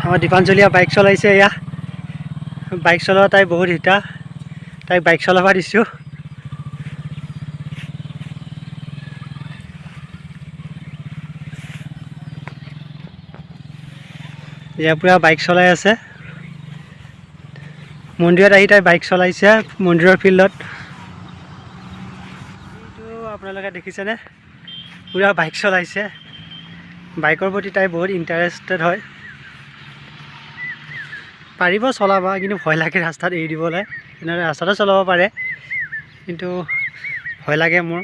আমাৰ দীপাঞ্জলীয়া বাইক চলাইছে। এয়া বাইক চলোৱা তাই বহুত হিতা, তাইক বাইক চলাব দিছোঁ। এয়া পূৰা বাইক চলাই আছে। মন্দিৰত আহি তাই বাইক চলাইছে, মন্দিৰৰ ফিল্ডত। এইটো আপোনালোকে দেখিছেনে, পূৰা বাইক চলাইছে। বাইকৰ প্ৰতি তাই বহুত ইণ্টাৰেষ্টেড হয়। পাৰিব চলাব, কিন্তু ভয় লাগে ৰাস্তাত এৰি দিবলৈ। তেনেদৰে ৰাস্তাটো চলাব পাৰে, কিন্তু ভয় লাগে মোৰ।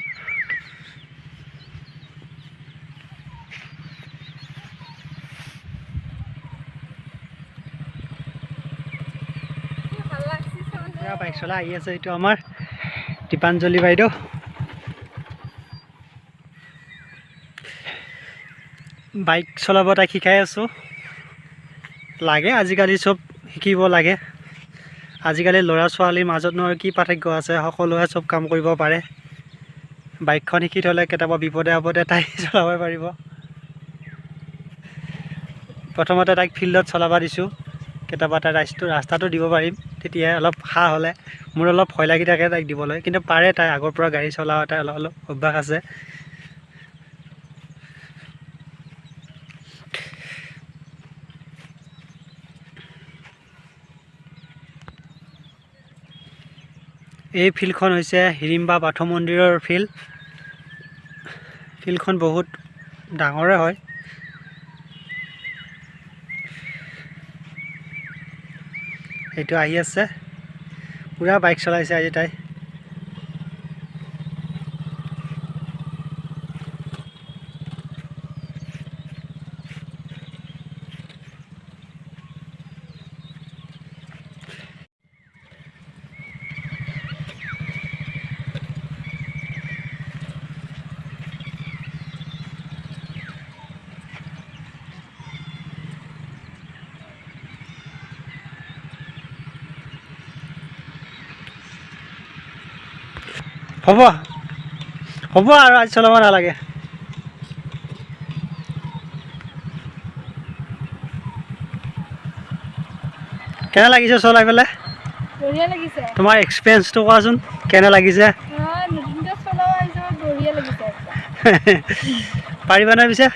পূৰা বাইক চলাই আহি আছে। এইটো আমাৰ দীপাঞ্জলি বাইদেউ। বাইক চলাব তাইক শিকাই আছোঁ। লাগে, আজিকালি চব শিকিব লাগে। আজিকালি ল'ৰা ছোৱালীৰ মাজতনো আৰু কি পাৰ্থক্য আছে, সকলোৱে চব কাম কৰিব পাৰে। বাইকখন শিকি থ'লে কেতিয়াবা বিপদে আপদে তাই চলাব পাৰিব। প্ৰথমতে তাইক ফিল্ডত চলাব দিছোঁ, কেতিয়াবা তাই ৰাস্তাটো দিব পাৰিম, তেতিয়া অলপ সাহ হ'লে। মোৰ অলপ ভয় লাগি থাকে তাইক দিবলৈ, কিন্তু পাৰে তাই, আগৰ পৰা গাড়ী চলোৱা তাই অলপ অলপ অভ্যাস আছে। এই ফিল্ডখন হৈছে হিৰিম্বা বাথৌ মন্দিৰৰ ফিল্ড। ফিল্ডখন বহুত ডাঙৰে হয়। এইটো আহি আছে, পূৰা বাইক চলাইছে আজি তাই। হ'ব হ'ব আৰু আজি চলাব নালাগে। কেনে লাগিছে চলাই পেলাই? বঢ়িয়া লাগিছে। তোমাৰ এক্সপিৰিয়েঞ্চটো কোৱাচোন, কেনে লাগিছে? নতুনকৈ চলাব আহিছোঁ, বঢ়িয়া লাগিছে। পাৰিবানে পিছে?